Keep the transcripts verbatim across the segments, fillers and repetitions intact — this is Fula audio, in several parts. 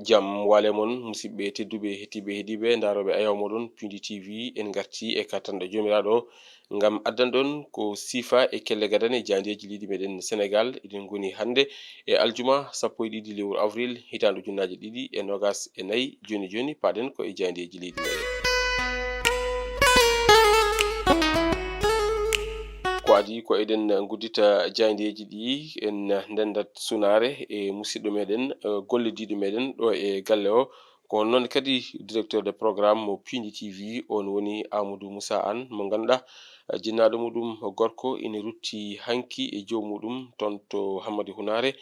Jam waale mon, musidɓe tedduɓe, hettiiɓe, heɗiiɓe, ndaarooɓe ayaawo mooɗon Pindi T V. En ngartii e katanɗe Joomiraaɗo ngam addanɗon ko siifa e kelle gadane jaayndeeji leydi meɗen Senegaal. Eɗen ngoni hannde e aljuma sappo e ɗiɗi lewru avril, hitaande ujunnaaje ɗiɗi e noogas e nayi. Jooni jooni, paaɗen ko e jaayndeeji leydi meɗen. Ko adii ko eɗen nguddita jaayndeeji ɗi, en ndenndat sunaare e musidɗo meɗen, eh, gollodiiɗo meɗen ɗo e galle o. Ko noon kadi directeur de programme mo Pindi T V, on woni Amadou Moussa Anne, mo ngannduɗaa, eh, jinnaaɗo muɗum gorko ina rutti hanki e joom muɗum toon to Hammadi Hunaare.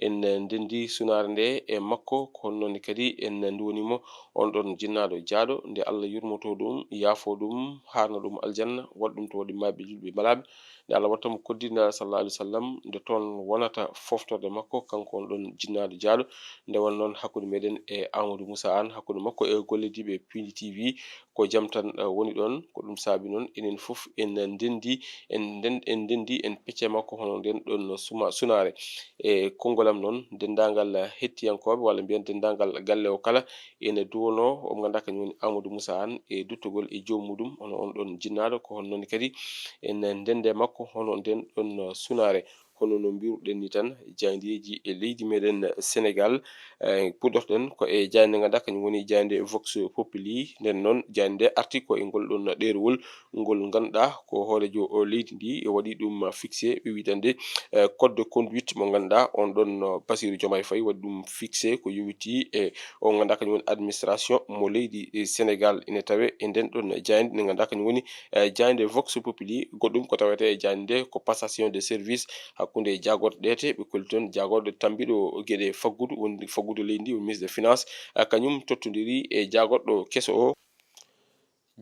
En ndenndi sunaare nde e makko, ko noon kadi en nduwani mo on ɗon jinnaaɗo jaaɗo, nde Allah yurmotoo ɗum, yaafoo ɗum, haarna ɗum aljanna, waɗa ɗum to waɗi maayɓe, julɓe, malaaɓe. Nde Allah watta mo koddiiɗo Nulaaɗo sallallahu alaihi wasallam, nde toon wonata foftorde makko, kanko on ɗon jinnaaɗo jaaɗo. Nde won noon hakkunde meɗen e Amadou Moussa Anne, hakkunde makko e gollodiiɓe Pindi T V, ko jam tan, eh, woni ɗoon. Ko ɗum saabi noon enen fof en ndenndi, en nden-, en ndenndi, en pecce makko hono nden ɗon suma-, sunaare. E konngol am noon, denndaangal hettiyankooɓe, walla mbiyen denndaangal galle o kala, ene duwonoo, omo ngannduɗaa kañum woni Amadou Moussa Anne, e duttugol e joom muɗum, hono on ɗon jinnaaɗo, ko hono noon kadi en ndenndi e makko, hono nden ɗon sunaare. Hono no mbiruɗen ni tan, jaayndeeji e leydi meɗen Senegaal, eh, puɗɗorɗen ko e jaaynde ngannduɗaa kañum woni jaaynde Vox Populi. Nden noon, jaaynde nde arti ko e ngol ɗon ɗeerowol, ngol ngannduɗaa ko hooreejo o leydi ndi e waɗi ɗum fixé, ɓe wiyetande, eh, code de conduite mo ngannduɗaa on ɗon, no Bassirou Diomaye Faye waɗi ɗum fixé, ko yowiti e o ngannduɗaa kañum woni administration mo leydi, eh, Senegaal. Ene tawe e nden ɗon jaaynde nde ngannduɗaa kañum woni, eh, jaaynde Vox Populi. Goɗɗum ko tawetee e jaaynde nde ko passation de service hakkunde jaagorɗe ɗeete, ɓe kolli toon jaagorɗo tambiɗo geɗe faggudu, woni faggudu leydi ndi, woni ministre de finance, eh, kañum tottondiri e jaagorɗo keso o.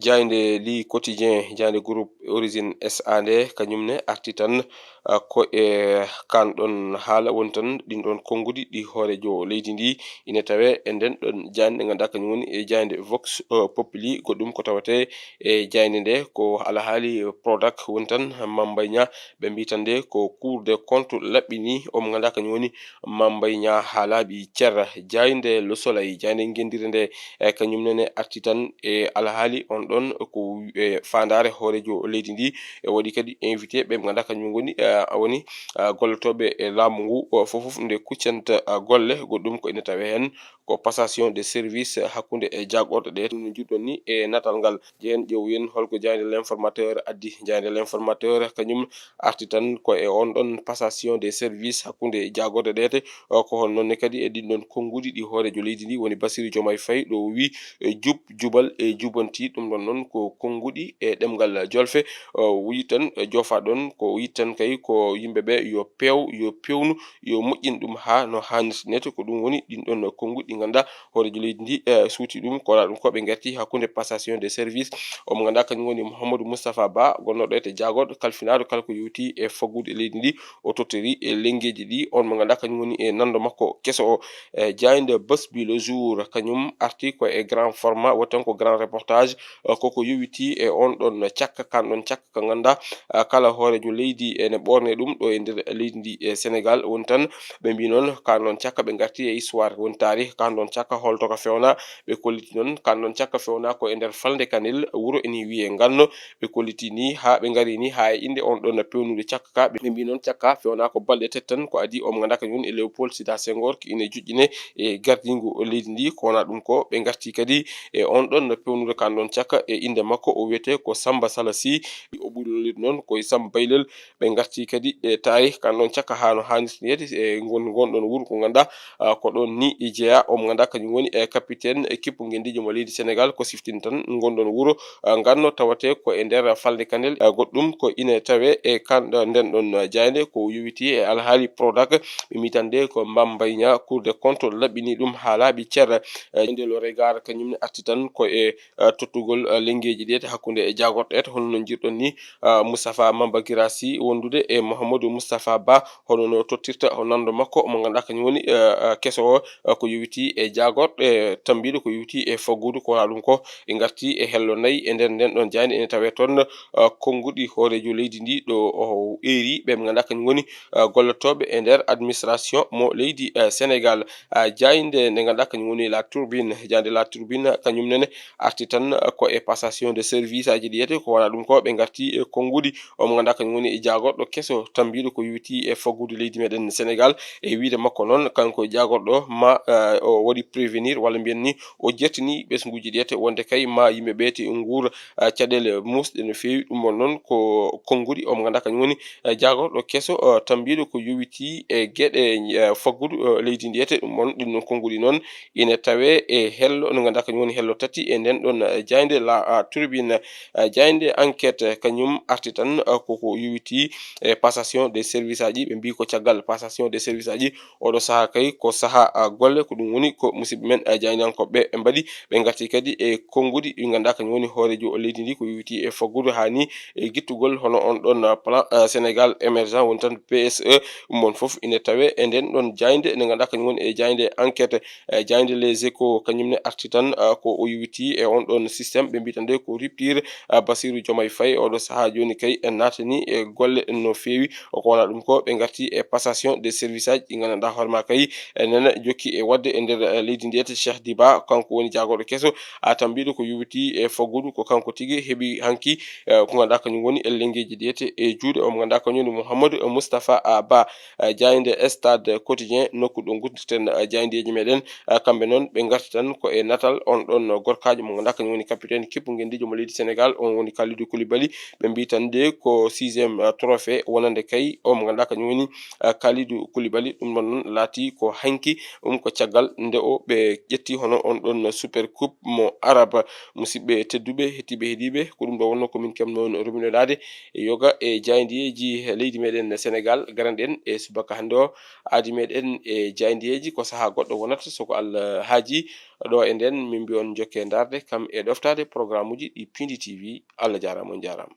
Jaaynde Le Quotidien, jaaynde groupe Origine S A nde, kañum ne arti tan, ah, ko e kaan ɗon haala woni tan ɗin ɗon konnguɗi ɗi hooreejo leydi ndi ine tawee e nden ɗon jaaynde nde ngannduɗaa kañum woni e jaaynde Vox, eh, Populi. Goɗɗum ko tawetee e jaaynde nde ko alhaali Prodac woni tan, Mame Mbaye Niang, ɓe mbiyi tan nde ko Cour des comptes laɓɓini, omo ngannduɗaa kañum woni Mame Mbaye Niang haalaaɓi cer. Jaaynde Le Soleil, jaaynde ngenndire nde, e kañum nene arti tan e alhaali on ɗon ko, e faandaare hooreejo leydi ndi, e waɗi kadi invité ɓe ngannduɗaa kañum ngoni, e woni, e gollotooɓe e laamu ngu, o fof fof nde kuccanta, e golle. Goɗɗum ko ina tawee heen ko passation de service hakkunde e jaagorɗe ɗe. Ɗum no njiɗɗon ni e natal ngal. Jehen ƴeewoyen holko jaaynde L'Informateur addi. Jaaynde L'Informateur kañum arti tan ko e on ɗon passation de service hakkunde jaagorɗe ɗeete. O, ko hon noon ne kadi e ɗin ɗon konnguɗi ɗi hooreejo leydi ndi woni Bassirou Diomaye Faye ɗo o wi, e jub, jubal e jubanti. Ɗum ɗon noon ko konnguɗi e ɗemngal jolfe. O wi tan, e joofa ɗon ko o yiɗi tan kay ko yimɓe ɓe yo peew, yo peewnu, yo moƴƴin ɗum haa no haanirta neete. Ko ɗum woni ɗin ɗon konnguɗi ɗi ngannduɗaa hooreejo leydi ndi, e, suuti ɗum, ko wonaa ɗum ko ɓe ngarti hakkunde passation de service. Omo ngannduɗaa kañum woni Mouhamadou Moustapha Ba, gonnooɗo e jaagorɗo kalfinaaɗo kala ko yowiti e faggudu e leydi ndi. O tottori e lenngeeji ɗi, on mo ngannduɗaa kañum woni e nanndo makko keso o. E, jaaynde Buzz bi le jour, kañum arti ko e grand format, woni tan ko grand reportage, e, koko yowiti e on ɗon cakka, kan ɗon cakka ka ngannduɗaa, a, kala hooreejo leydi ene ɓoorne ɗum ɗo e nder leydi ndi e Senegaal. Woni tan ɓe mbii noon, kaan ɗon cakka ɓe ngarti e histoire, woni taarih, kaan ɗon cakka holto ka feewna. Ɓe kolliti noon, kaan ɗon cakka feewna ko e nder falnde Kanel, wuro ene wiyee Nganno. Ɓe kolliti ni, haa ɓe ngari ni, haa e innde on ɗon pewnude cakka ka. Ɓe mbii noon, cakka feewna ko balɗe tati tan, ko adii omo ngannduɗaa kañum woni e Léopold Sédar Senghor, ko ine joƴƴine e gardiingu leydi ndi, ko wonaa ɗum ko ɓe ngarti kadi e on ɗon pewnude kaan ɗon cakka e innde makko, o wiyetee ko Samba Salassi. O ɓuri lollude noon ko e Samba Baylel. Ɓe ngarti kadi e taarih kaan ɗon cakka haa no haanirta neede e ngon-, ngon ɗon wuro ko ngannduɗaa, a, ko ɗon ni jeyaa. Omo ngannduɗaa kañum woni e capitaine e kippu ngenndiijo mo leydi Senegaal, ko siftini tan ngon ɗon wuro, a, Nganno tawetee ko e nder falnde Kanel. A, goɗɗum ko ine tawee e kaan ɗo, nden ɗon jaaynde ko yowiti e alhaali Prodac. Ɓe mbii tan nde ko Mame Mbaye Niang, Cour des comptes laɓɓini ɗum haa laaɓi cer. E, nde Le Regard kañum ne arti tan ko e, a, tottugol eh, lenngeeji ɗeete hakkunde e jaagorɗe ɗeete, hono no njirɗon ni, eh, Moustapha Mamba Girassi wondude e Mouhamadou Moustapha Ba, hono no tottirta o nanndo makko mo ngannduɗaa kañum woni, eh, eh, keso o, eh, ko yowiti e jaagorɗe, eh, tammbiiɗo ko yowiti e faggudu. Ko wonaa ɗum ko, ɓe ngarti e hello nayi e nder nden ɗon jaaynde. Ene tawee toon, eh, konnguɗi hooreejo leydi ndi ɗo o eeri ɓe ɓe ngannduɗaa kañum woni, eh, gollotooɓe e nder administration mo leydi, eh, Sénégal. Ah, jaaynde nde ngannduɗaa kañum woni La Tribune, jaaynde La Tribune kañum nene arti tan ko e passation de service aji ɗi yiyete, ko wonaa ɗum ko ɓe ngarti e konnguɗi o mo ngannduɗaa kañum woni jaagorɗo keso tammbiiɗo ko yowiti e faggudu leydi meɗen Sénégal. E wiyde makko noon, kanko jaagorɗo ma, eh, o waɗi prévenir walla mbiyen ni o jertini ɓesnguuji ɗi yiyete wonde kay ma yimɓe ɓeete nguur, eh, caɗeele muusɗe no feewi. Ɗum on noon ko konnguɗi o mo ngannduɗaa kañum woni, eh, jaagorɗo keso, eh, tammbiiɗo ko yowiti e geɗe, eh, faggudu, eh, leydi ndi yiyete. Ɗum on ɗin noon konnguɗi noon ina tawee e hello, no ngannduɗaa kañum woni hello tati e nden ɗon, eh, jaaynde La, ah, Tribune, eh, jaaynde Enquête, eh, kañum arti tan, eh, koko yowiti e passation des service aji. Ɓe mbii ko caggal passation des service aji, oɗo sahaa kay ko sahaa, ah, golle, ko ɗum woni ko musidɓe men, eh, jaayndiyankooɓe ɓe mbaɗi. Ɓe ngarti kadi e konnguɗi ɗi ngannduɗaa kañum woni hooreejo leydi ndi ko yowiti e faggudu haa ni e gittugol hono on ɗon, ah, plan, ah, Sénégal émergent woni tan P S E. Ɗum on fof ina tawee e nden ɗon jaaynde nde ngannduɗaa kañum woni e jaaynde Enquête, eh, jaaynde Les Échos kañum ne arti tan, ah, ko o yowiti e on ɗon système ɓe mbiyata nde ko rupture, ah, Bassirou Diomaye Faye oɗo sahaa jooni kay en naatani e golle no feewi. Ko wonaa ɗum ko ɓe ngarti e passation des service aji ɗi ngannduɗaa hoore ma kay en nana jokki e waɗde e nder, eh, leydi ndi yiyete. Cheikh Diba kanko woni jaagorɗo keso, ah, tammbiiɗo ko yowiti e faggudu, ko kanko tigi heɓi hanki, eh, ko ngannduɗaa kañum woni e lenngeeji ɗi yiyete e juuɗe o mo ngannduɗaa kañum woni Mouhamadou Moustapha, ah, Ba. Eh, jaaynde Stade Quotidien, nokku ɗo nguddirten, eh, jaayndeeji meɗen, eh, kamɓe noon ɓe ngarti tan ko e natal on ɗon gorkaajo mo ngannduɗaa kañum woni capitaine kippu ngenndiijo mo leydi Sénégal, on woni Kalidou Koulibaly. Ɓe mbii tan nde ko sixième, eh, trophée wonande kay o mo ngannduɗaa kañum woni, eh, Kalidou Koulibaly. Ɗum ɗon noon laati ko hanki, ɗum ko caggal nde o ɓe ƴetti hono on ɗon Super Coupe mo Arab. Musidɓe tedduɓe, hettiiɓe, heɗiiɓe, ko ɗum ɗo wonno ko min keɓno on ruminoɗaade e yoga e jaayndeeji leydi meɗen Sénégal. Garanɗen e subaka hannde o, aadi meɗen e jaayndeeji, ko sahaa goɗɗo wonata so ko Allah haaji. Ɗo e nden min mbi on jokke ndaarde kam e ɗoftaade programme uji ɗi Pindi T V. Allah jaaraama, on jaaraama.